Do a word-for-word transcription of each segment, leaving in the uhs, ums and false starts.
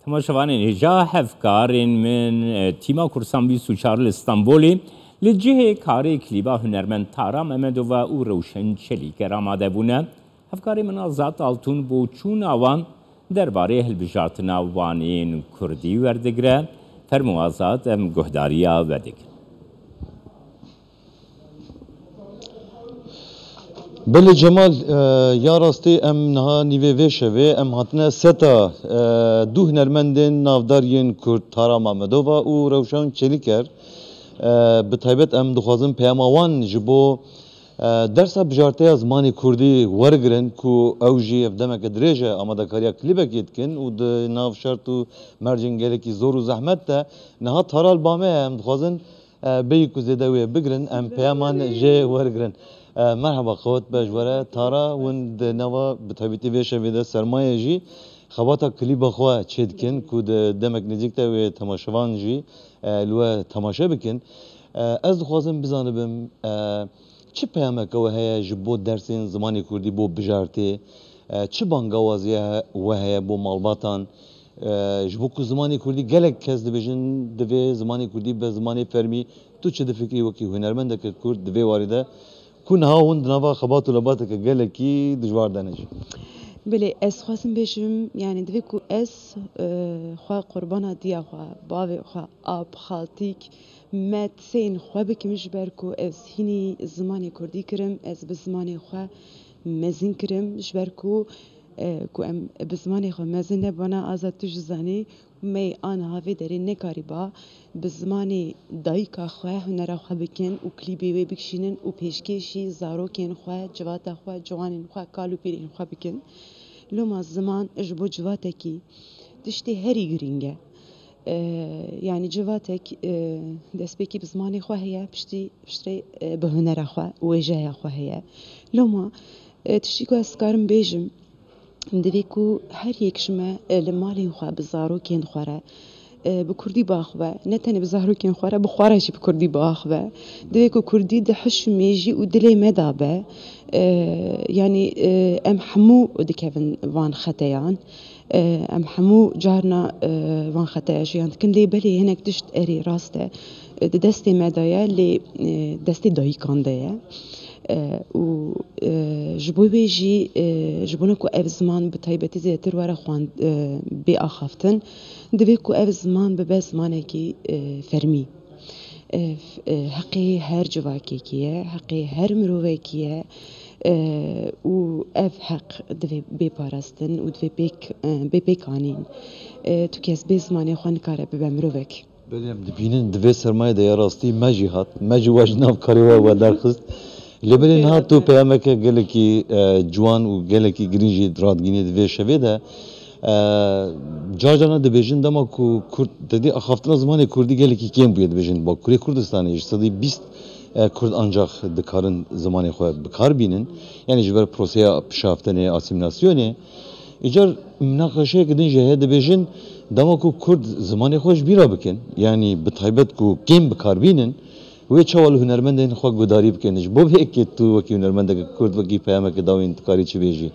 Temaşevanên hêja, hevkarên min, e, tîma Kurdistan bîst û çar li Stenbolê li cihê karê klîba hunermend Tara Memedova û Rewşen Çelîker amade bûne. Hevkarê min Azad Altun bo çûna wan derbarê hilbijartina wan ên kurdî werdigire. Fermo Azad, em guhdariya we dikin. Belê Cemal, e, ya rastî em niha nîvê vê şevê em hatine seta, e, du hunermendên navdar yên Kurd Tara Mamedova û Rewşan Çelîker. E, bi taybet em dixwazin peyama wan ji bo, e, dersa bijarteya zimanê Kurdî wergirin ku ew jî ev demeke dirêj e amadekariya klîbekê dikin û di nav şert û mercên gelekî zor û zehmet de niha Tara li ba me ye. Em dixwazin e, bêyî ku zêde wê bigirin, em peyaman jê wergirin. E, merheba, qewet be ji we re. Tara, hûn di nava bi taybetî vê şevê de sermaye jî xebata klîba xwe çêdikin ku di demek nêzîk de wê temaşevan jî, e, li we temaşe bikin. E, ez dixwazim bizanibim, e, çi peyameke we heye ji bo dersên zimanê kurdî bo bijartê? E, çi bangawaziye he-, we heye bo malbatan? E, ji bo ku zimanê kurdî, gelek kes dibêjin, divê zimanê kurdî be zimanê fermî. Tu çi difikirî wekî hunermendeke kurd di vê warî de, ku niha hûn di nava xebat û lebateke gelekî dijwar de ne jî? Belê, ez xwazim bêjim, yani divê ku ez, e, xwe qurbana diya xwe, bavê xwe, ap, xaltîk, me, tên xwe bikim, ji ber ku ez hînî zimanê kurdî kirim, ez bi zimanê xwe mezin kirim, ji ber ku, e, ku em bi zimanê xwe mezin nebana, Azad, tu jî zanî, me aniha vê derê nekarîba bi zimanê dayika xwe hunera xwe bikin û klîbê wê bikişînin û pêşkêşî zarokên xwe, civata xwe, ciwanên xwe, kal û pîrên xwe bikin. Loma ziman ji bo civatekî tiştê herî girîng e. E, yani civatek, e, destpêkî bi zimanê xwe heye, piştî, piştre, e, bi hunera xwe û wêjeya xwe heye. Loma, e, tiştî ku ez karim bêjim, divê ku her yek ji me, e, li malên xwe bi zarokên xwe re, e, bi kurdî biaxive, ne tenê bi zarokên xwe re, bi xwe re jî bi kurdî biaxive. Divê ku kurdî di hiş û mêjî û dilê me de be. E, yani, e, em hemû dikevin van xeteyan. E, em hemû carna, e, van xeteya jiyan dikin, lê belê hinek tişt erê rast e, e, di destê me de ye, lê, e, destê dayikan de ye. E, û, e, ji bo wê jî, e, ji bona ku ev ziman bi taybetî zêdetir were xwend-, e, bê axaftin, divê ku ev ziman bibe zimanekî, e, fermî. E, f-, e, heqê her civakekî ye, heqê her mirovekî ye, e, û ev heq divê bê parastin û divê pêk, e, bê pêk anîn. E, tu kes bê zimanê xwe nikare bibe mirovek. Belê em dibînin, di vê sermayê de ya rastî me jî hat, me jî we ji nav karê we werderxist. Lê belê niha tu peyameke gelekî, e, ciwan û gelekî girîng jî radgînê di vê şevê de. E, car carna dibêjin dema ku Kurd, te dî axaftina zimanê Kurdî gelekî kêm bûye, dibêjin Bakurê Kurdistanê ji sedî bîst, e, Kurd ancax dikarin zimanê xwe bi kar bînin. Yani ji ber proseya pişaftinê, asîmîlasyonê. Îcar minaqeşeyeke din jî heye, dibêjin dema ku Kurd zimanê xwe ji bîra bikin, yani bi taybet ku kêm bi kar bînin, wê çawa li hunermendên xwe gudarî bikin? Ji bo vê yekê tu wekî hunermendeke Kurd, wekî peyameke dawîn tu karî çi bêjî?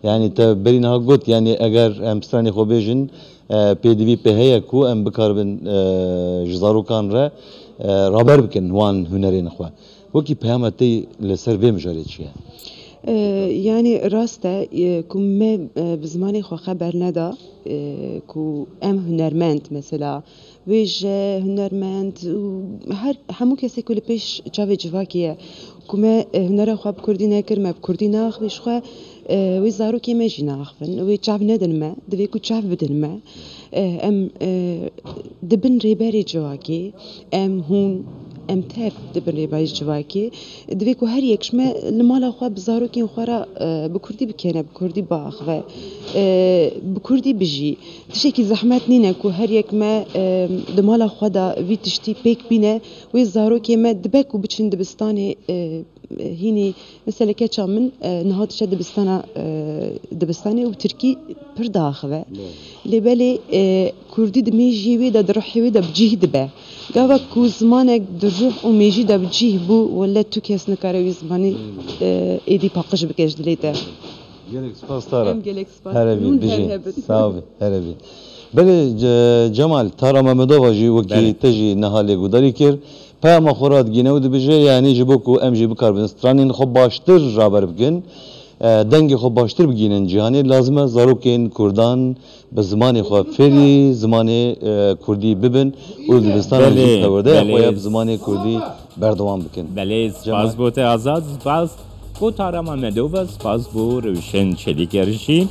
Yani te berî niha got, yani eger em stranê xwe bêjin, e, pêdivî pê heye ku em bikaribin, e, ji zarokan re, e, raber bikin wan hunerên xwe. Wekî peyama te li ser vê mijarê çi ye? E, yani rast e, e, ku me, e, bi zimanê xwe xeber neda, e, ku em hunermend, mesela, wêje, hunermend û her, hemû kesê ku li pêş çavê civakê ye, ku me, e, hunera xwe bi kurdî nekir, me bi kurdî neaxivî, ji xwe, e, wê zarokê me jî neaxivin, wê çav nedin me, divê ku çav bidin me. E, em, e, di bin rêberê civakê, em hûn, em tev di bin rêberê civakê, divê ku her yek ji me li mala xwe bi zarokên xwe re, e, bi kurdî bikêne, bi kurdî biaxive, e, bi kurdî bijî. Tiştekî zehmet nîne ku her yek me, e, di mala xwe de vî tiştî pêk bîne, wê zarokê me dibe ku biçin dibistanê, e, hînî, mesela keça min, e, niha diçe dibistana, e, dibistanê û bi tirkî pir diaxive. Lê belê, e, kurdî di mêjiyê wê de, di ruhê wê de bi cih dibe. Gava ku zimanek di ruh û mêjî de bi cih bû, wele tu kes nikare wî zimanî, e, êdî paqij bike ji dilê te. Gelek spas Tara. Em gelek spas. Here bî, bijî. Sağ ol, here bî. Belê, Ce- Cemal, Tara Mehmedova jî wekî Belê. te jî niha lê guhdarî kir. Peyama xwe radigihîne û dibêje, yanî ji bo ku em jî bikaribin stranên xwe baştir raber bikin, e, dengê xwe baştir bigihînin cîhanê, lazim e zarokên kurdan bi zimanê xwe fêrî zimanê, e, kurdî bibin û li dibistana Belê, jî perwerdeyê xwe ya belê. bi zimanê kurdî berdewam bikin. Belê, Cemal. Spas bo te Azad, spas bo Tara Mehmedova, spas bo Rewşen Çelîker jî.